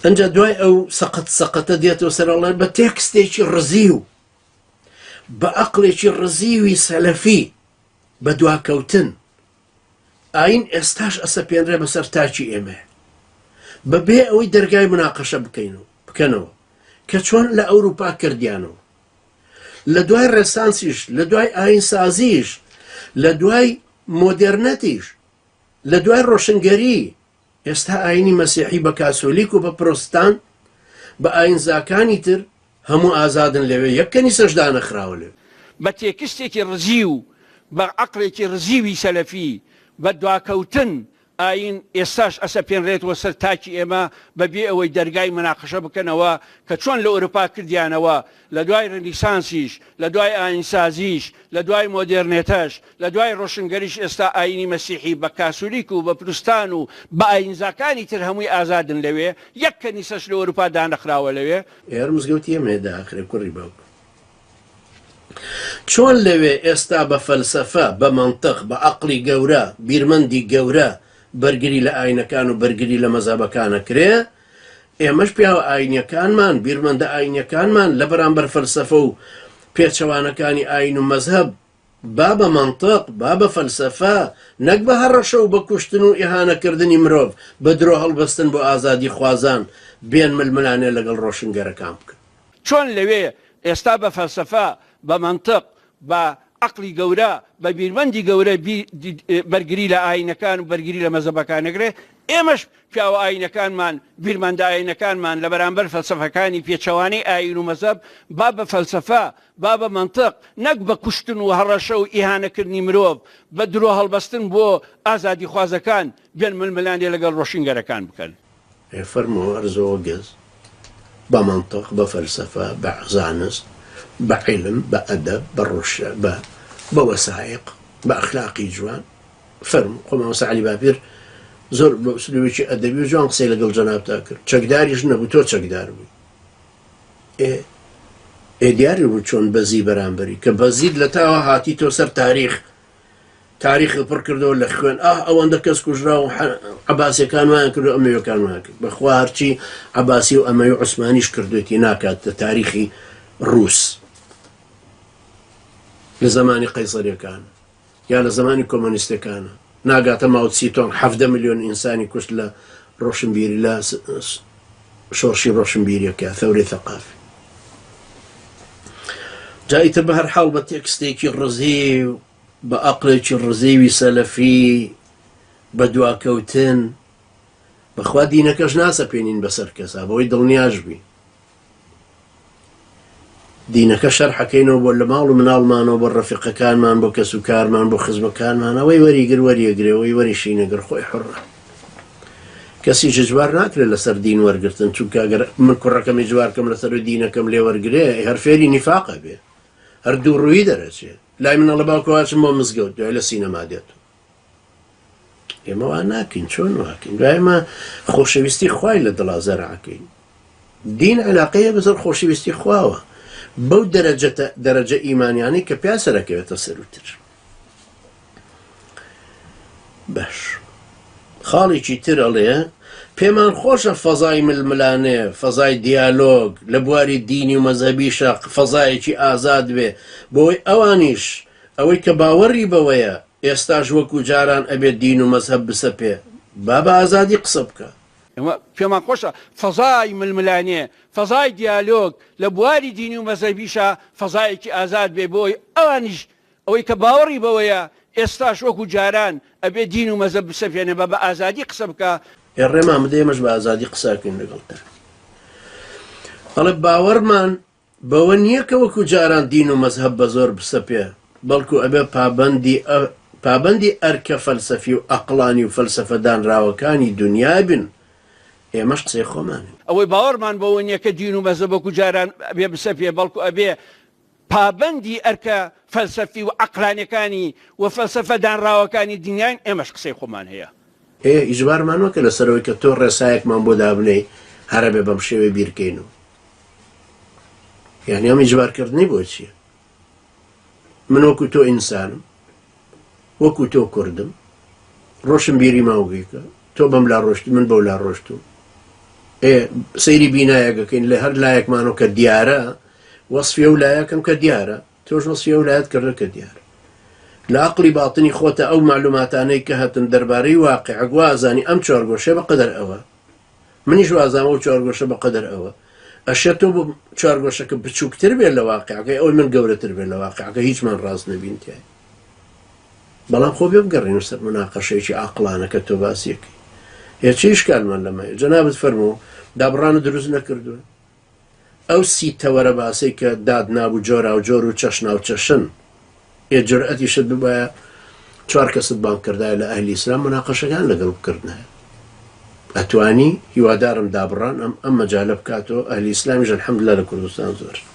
ئەنجا دوای ئەو سەقەت سەقەتە دێتەوە سەر ئەڵێ بە تێکستێکی ڕزیو بە ئەقڵێکی ڕزیوی سەلەفی بە دواکەوتن ئاین ئێستاش ئەسەپێنرێ بەسەر تاکی ئێمەیە بە بێ ئەوەی دەرگای مناقەشە بکەین و بکەنەوە کە چۆن لە ئەوروپا کردیانەوە لە دوای ڕێسانسیش لە دوای ئاینسازیش لە دوای مۆدێرنەتیش لە دوای ڕۆشنگەری ئێستا ئاینی مەسیحی بە کاسۆلیک و بە پرۆستان بە ئاینزاکانی تر هەموو ئازادن لەوێ یەک کەنیسەش دانەخراوە لەوێ. بە تێکستێکی ڕزیو، بە عەقڵێکی ڕزیوی سەلەفی، بە دواکەوتن ئایین ئێستاش ئەسەپێنرێتەوە سەر تاکی ئێمە بە بێ ئەوەی دەرگای موناقەشە بکەنەوە کە چۆن لە ئۆروپا کردیانەوە لە دوای ڕێنیسانسیش، لە دوای ئایینسازیش، لە دوای مۆدێرنێتەش، لە دوای ڕۆشنگەریش ئێستا ئایینی مەسیحی بە کاسولیک و بە پروستان و بە ئایینزاکانی تر هەمووی ئازادن لەوێ، یەک کەنیسەش لە ئۆروپا دانەخراوە لەوێ. ئێ هەر مزگەوتی ئێمەیە داخرێ کوڕی باوک. چۆن لەوێ ئێستا بە فەلسەفە، بە مەنتق، بە عەقڵی گەورە، بیرمەندی گەورە بەرگری لە ئاینەکان و بەرگری لە مەزهەبەکان ئەکرێ، ئێمەش پیاوە ئاینیەکانمان، بیرمەندە ئاینیەکانمان لە بەرامبەر فەلسەفە و پێچەوانەکانی ئاین و مەزهەب با بە مەنتق، با بە فەلسەفە، نەک بە هەڕەشە و بە کوشتن و ئیهانەکردنی مرۆڤ، بە درۆ هەڵبەستن بۆ ئازادیخوازان، بێن ململانێ لەگەڵ ڕۆشنگەرەکان بکەن. چۆن لەوێ ئێستا بە فەلسەفە، بە مەنتق، بە عەقڵی گەورە، بە بیرمەندی گەورە بەرگری لە ئایینەکان و بەرگری لە مەزهەبەکان ئەکرێ، ئێمەش پیاوە ئایینەکانمان، بیرمەندە ئایینەکانمان لە بەرامبەر فەلسەفەکانی پێچەوانەی ئایین و مەزهەب، با بە فەلسەفە، با بە مەنتق، نەک بە کوشتن و هەڕەشە و ئیهانەکردنی مرۆڤ، بە درۆ هەڵبەستن بۆ ئازادیخوازەکان، بێن ململانێ لەگەڵ ڕۆشنگەرەکان بکەن. ئێ فەرموو ئەرزەوە گەز بە مەنتق بە فەلسەفە بە زانست بە عیلم بە ئەدەب بە ڕۆشە بە بە وەسائیق بە ئەخلاقی جوان فەرموو خۆ مامۆستا عەلی باپیر زۆر بە ئوسلوبێکی ئەدەبی و جوان قسەی لەگەڵ جەنابتا کرد چەکداریش نەبوو تۆ چەکدار بووی ئێ ئێ دیاری بوو چۆن بەزی بەرامبەری کە بەزیت لە تاوە هاتی تۆ سەر تاریخ تاریخت پڕ کردەوە لە خوێن ئاه ئەوەندە کەس کوژرا و عەباسیەکان وایان کرد و ئەمەویەکان وایان کرد بەخوا هەرچی عەباسی و ئەمەوی و عوسمانیش کردوێتی ناکات لە تاریخی ڕووس لە زمانی قەیسەریەکان یا لە زمانی کۆمۆنیستەکانە ناگاتە ماو تسیتۆنگ حەڤدە ملیۆن ئینسانی کوشت لە ڕۆشنبیری لە شۆڕشی ڕۆشنبیریەکە ثەورەی ثەقافی جا ئیتر بە هەر حاڵ بە تێکستێکی ڕزیو بە ئەقڵێکی ڕزیوی سەلەفی بە دواکەوتن بەخوا دینەکەش ناسەپێنین بەسەر کەسا بەوەی دڵنیاش بین دینەکە شەرحەکەینەوە بۆ لە ماڵ و مناڵمانەوە بۆ ڕەفیقەکانمان بۆ کەس و کارمان بۆ خزمەکانمان ئەوەی وەریگر وەریەگرێ ئەوەی وەریشی نەگر خۆی حڕە کەسیش ئیجبار ناکرێت لەسەر دین وەرگتن چونکە ئەگەر من کوڕەکەم ئیجبار کەم لەسەر دینەکەم لێ وەرگرێ هەر فێری نیفاقە بێ هەر دوو ڕووی دەرەچێ لای منەڵە باوکە واچم بۆ مزگەوت دوای لە سینەما دێت ئێمە وا ناکەین چۆن واکەین دوای ئێمە خۆشەویستی خوای لە دڵا زەرعەکەین دین علاقەیە بەسەر خۆشەویستی خواوە بەو دەرەجەتە دەرەجە ئیمانیانەی کە پیا سەرەکەوێتە سەروتر باش خاڵێکی تر ئەڵێ پێمان خۆشە فەزای ململانێ فەزای دیالۆگ لە بواری دینی و مەزهەبیشە فەزایەکی ئازاد بێ بۆی ئەوانیش ئەوەی کە باوەڕی بەوەیە ئێستاش وەکو جاران ئەبێ دین و مەزهەب بسەپێ با بە ئازادی قسە بکا. ئێمە پێمان خۆشە فەزای ململانێ، فەزای دیالۆگ لە بواری دینی و مەزهەبیشا فەزایەکی ئازاد بێ بۆ ئەوەی ئەوانیش ئەوەی کە باوەڕی بەوەیە ئێستاش وەکو جاران ئەبێ دین و مەزهەب بسەپێنێ با بە ئازادی قسە بکا. ئێ ڕێمان بدە ئێمەش بە ئازادی قسە ئەکەین لەگەڵتان. ئەڵێ باوەڕمان بەوە نییە کە وەکو جاران دین و مەزهەب بە زۆر بسەپێ، بەڵکو ئەبێ پابەندی پابەندی ئەرکە فەلسەفی و ئەقڵانی و فەلسەفە دانراوەکانی دونیا بن، ئێمەش قسەی خۆمانین. ئەوەی باوەڕمان بەوە نییە کە دین و مەزهەب وەکو جاران ئەبێ بسەپێ، بەڵکو ئەبێ پابەندی ئەرکە فەلسەفی و عەقلانیەکانی و فەلسەفە دانراوەکانی دنیاین، ئێمەش قسەی خۆمان هەیە. ئێ ئیجبارمان مەکە لەسەر ئەوەی کە تۆ ڕێسایەکمان بۆ دابنێی هەر ئەبێ بەم شێوەیە بیرکەینەوە. یعنی ئەم ئیجبارکردنەی بۆ چییە؟ من وەکو تۆ ئینسانم وەکو تۆ کوردم ڕۆشنبیری ماوگەیکە تۆ بەم لا ڕۆشتی من بەو لا ڕۆشتوم. ئێ سەیری بینایەک ئەکەین لە هەر لایەکمانەوە کە دیارە وەسفی ئەو لایەکەم کە دیارە تۆش وەسفی ئەو لایەت کردە کە دیارە لە ئەقڵی باتنی خۆتە ئەو مەعلوماتانەی کە هەتن دەربارەی واقیعەک وا ئەزانی ئەم چوارگۆشەیە بە قەدەر ئەوە منیش وازانم ئەو چوارگۆشە بە قەدەر ئەوە ئەشێ تۆ بۆ چوارگۆشەکە بچووکتر بێت لە واقیعەکەی ئەوی من گەورەتر بێت لە واقیعەکە هیچمان ڕاست نەبین تیای بەڵام خۆ بێ بگەڕێینە سەر موناقەشەیەکی عاقڵانە کە تۆ باسی ئەکەی. ئێ چ ئیشکالمان لەمە هەیە؟ جەنابت فەرموو دابڕانت دروست نەکردووە؟ ئەو سی تەوەرە باسەی کە دادنابوو جۆراوجۆر و چەشناوچەشن، ئێ جورئەتیشت ببایە چوار کەست بانگ کردایە لە ئەهلی ئیسلام موناقەشەکان لەگەڵ بکردنایە. ئەتوانی؟ هیوادارم دابڕان ئەم ئەم مەجالە بکاتەوە، ئەهلی ئیسلامیش الحمدللە لە کوردستان زۆرن.